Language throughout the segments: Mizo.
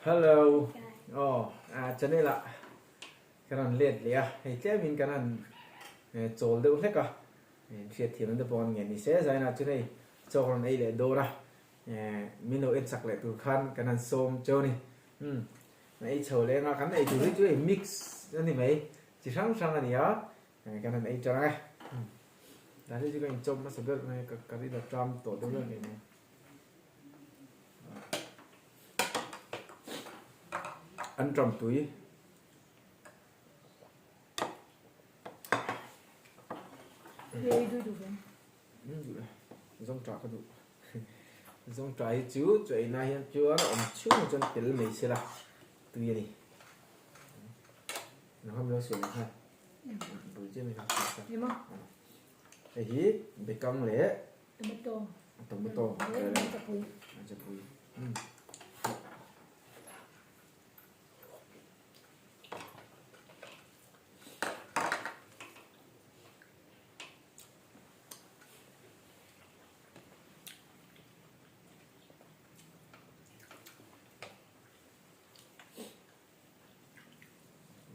Hello aw channel ah ka rawn let leh a hei tlem in kan han chawl deuh hlek a hriatthiam na te pawh an ngen ni se zainah chuan hei chawk rawn ei leh dawn a min lo en chak leh tur khan kan han sawm cheu a ni umm kan ei chho leng a kan ei tur hi chu hei mix a ni mai chi hrang hrang a ni a kan han ei tang e dan hi chu ka inchawp hmasa ber mai ka ka ri la ṭam tawh deuh hlek mai. An ṭam tui. Zawngṭah ka duh. Zawngṭah hi chu chaw ei lai hian chuan a awm chhungah chuan tel mai sela tui a ni. Nang kha min lo sual ang khan. Bul chiah mai kha. Hei hi bekang leh Tomato. Tomato. Chapui. Chapui.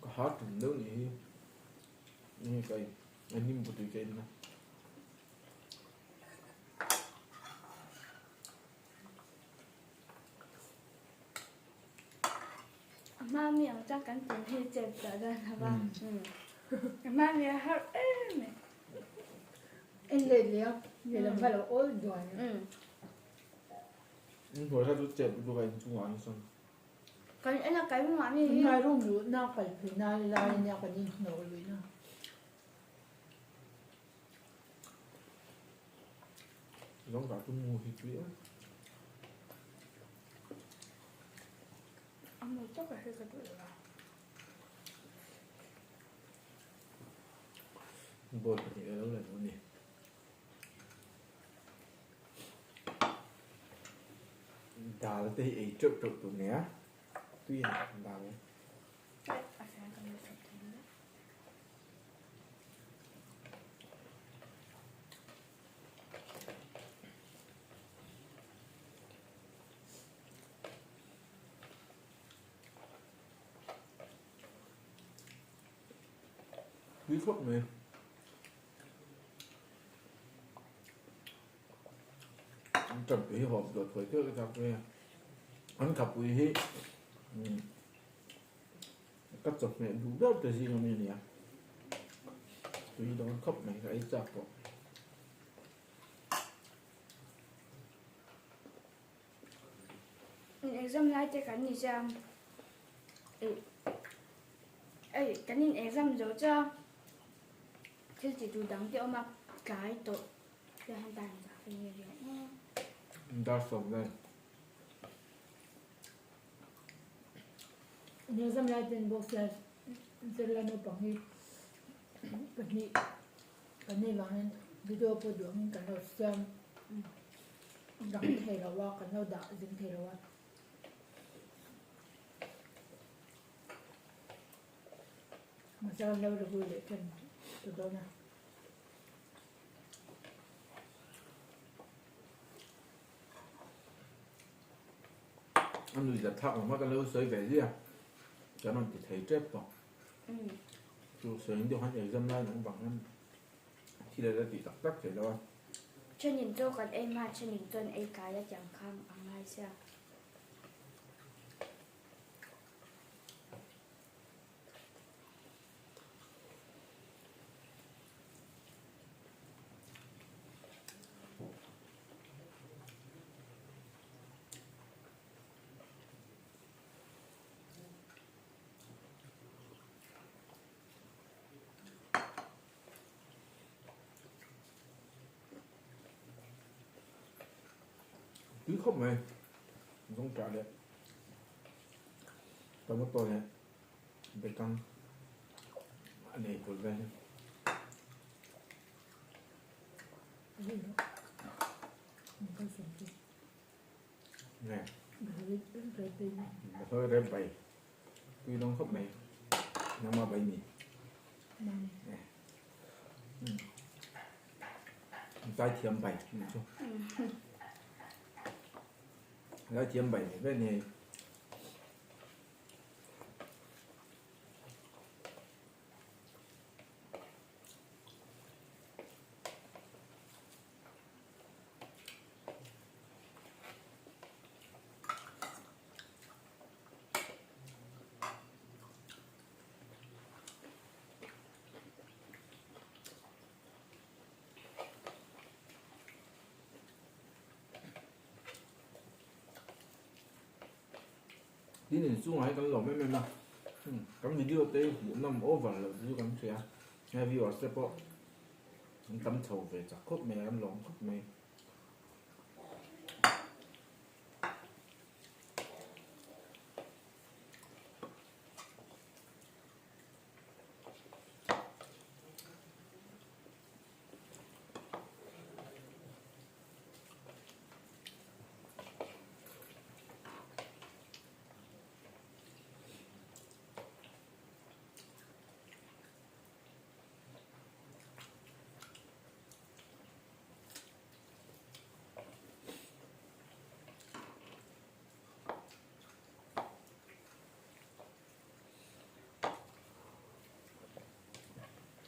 Ka ha tum deuh nih hi nge ka in a hnim bu tui ka in na. A hma mi ang chuan kan pum hi chep tah dawn lo va. A hma mi a harh em mai. En let leh a, lehlam kha lo awl duai a. In hmuh kha chu chep lutuk a inchungah an sawn. Kan en a kai hmangah mi hi. Ngai rum luhna kal phei na lai ania kan inhnawh luihna. Zawng dah chu mu hi tui em. A mu tak a hre ka duh lo a. Ball pahnih a lo la duh a ni. Dal te hi ei teuh teuh tur nia tui a ni dal. Tui khawp mai. An ṭampui hi hawp dawt huai teuh tak mai a. An khapui hi ka chawhmeh duh ber te zing ami a ni a. Tui dawn khawp mai ka ei chak pawh. In exam lai te kan ni chiang. Ei kan in exam zo chiang. Thil ti tur dang te awm a tlai tawh te han tan zah ka ni riau a. Dar sawm vel. Exam lai ten box lai zirlai naupang hi pahnih kan nei vangin video pawh duh angin kan lo siam dang thei lo a kan lo dah zing thei lo a. Masala lo ri hui leh ṭan ta dawn a. A nui la thak ang a kan lo sawi ve zia kan rawn ti thei ṭep tawh. Chu sawi deuh khan exam lai nung vang hian thil a la tih tak tak thei lo a. Ṭhenin chaw kan ei hma ṭhenin chuan ei kai a tiang kha a ngai sia. Tui khawp mai zawngṭah leh Tomato leh bekang a nei pawlh vel hi. Nge Bathoi rep bai tui dawng khawp mai nangma bai ni Zaithiam bai ni chu Zaithiam bai ni ve ni hei. Tin inchungah hian kan lawm em em a, kan video te hi hmuhnawm over loh chu kan hria a, hei viewers te pawh an tam chho ve chak khawp mai a, kan lawm khawp mai.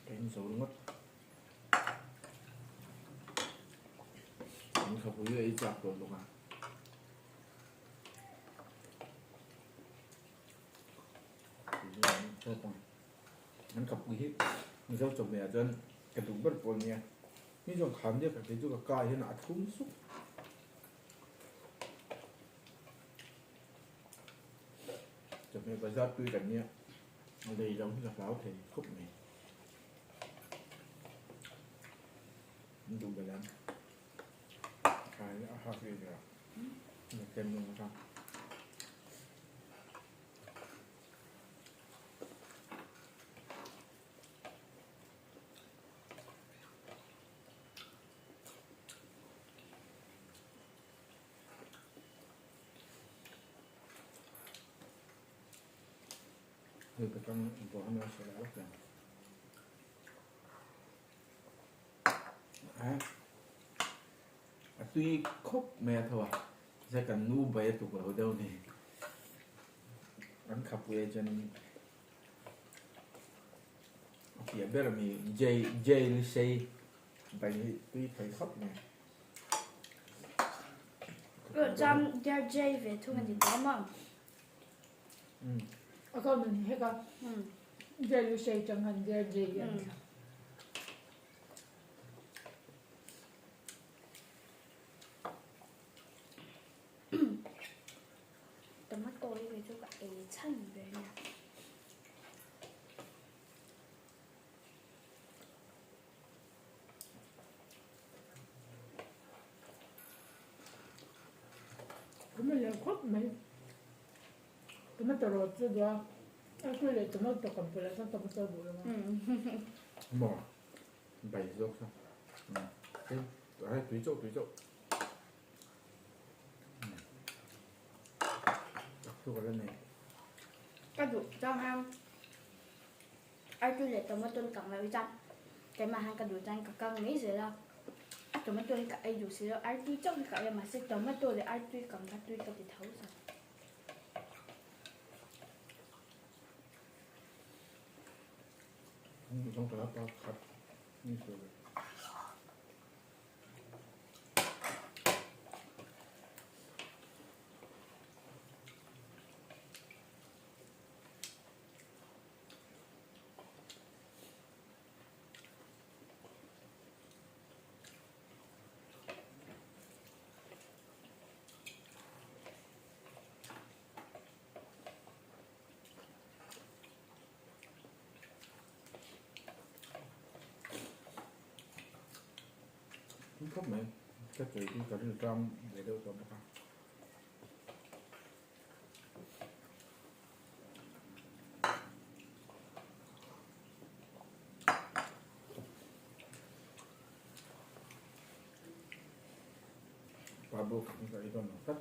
Ka in zo ringawt. An khapui a ei chak tawh bawk a. An khapui hi Mizo chawhmeh ah chuan ka duh ber pawh a nia. Mi chuan kham diak kei chu ka ka hian a thum sup. Chawhmeh bazar tui kan nia a lei lo hi ka hlau thei khawp mai. An duh belh ang. Khai a hak ri nia. Kem nung atang. Hei ka tang buah a sawi lak ang. A a tui khawp mai a tho a zai kan nu bai a tuk lo deuh a ni. An khapui ah chuan a piah ber ami jail sei bai hi tui thei khawp mai. Chuan jay ve thung a ni tawh a maw? A ka nun hek a, Jai Lushai chang han Jai Jai an thla. Tomato hi kei chu ka ei chhan ber nia. Ka lian khawp mai. Tomato rawt chu duh a, a tui leh tomato kan pawlh ah chuan tomato duh lo a. Maw bai zawk sa. Hei tui chauh tui chauh. Tak chu ka la nei. Ka duh chuang hang. Artui leh tomato kang loh hi chuan keimah hian ka duh chuan ka kang mai zel a, a tomato hi ka ei duh si lo, artui chauh hi ka ei a mahse tomato leh artui kang kha tui ka ti tho sa. Khawp mai ka tui hi ka rilṭam ve deuh tawh bawk a. Pa bawk ka ei dawn lo tlat.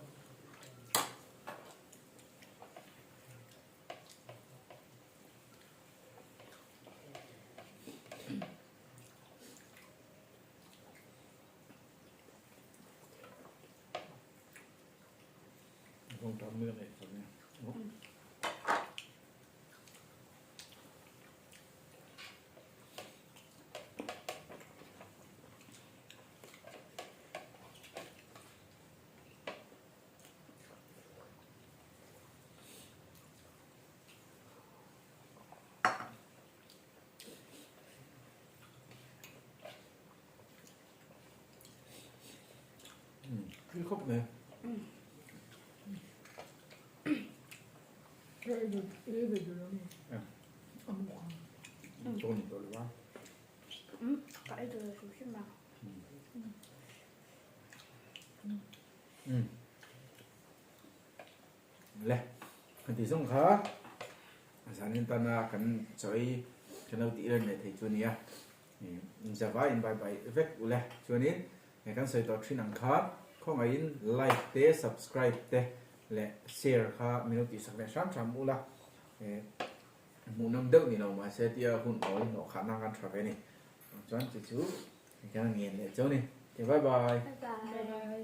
Tui khawp mai. Chaw ni tawh lo a. Ka ei duh lo hrim hrim a. Le, kan tih zawng kha zanin tana kan chaw ei kan lo tih reng leh thei chu a nia. Java in bye bye vek u le. Chuanin kan sawi tawh thin ang khan khawngaihin like te subscribe te leh share kha min lo tihsak leh hram hram u la. Hmuhnawm deuh ni lo mahse tia hun awl hnawh khah nan kan tha ve a ni. Chuan chu chu kan ngen leh chauh a ni. Okay, bye bye. Bye bye. Bye bye.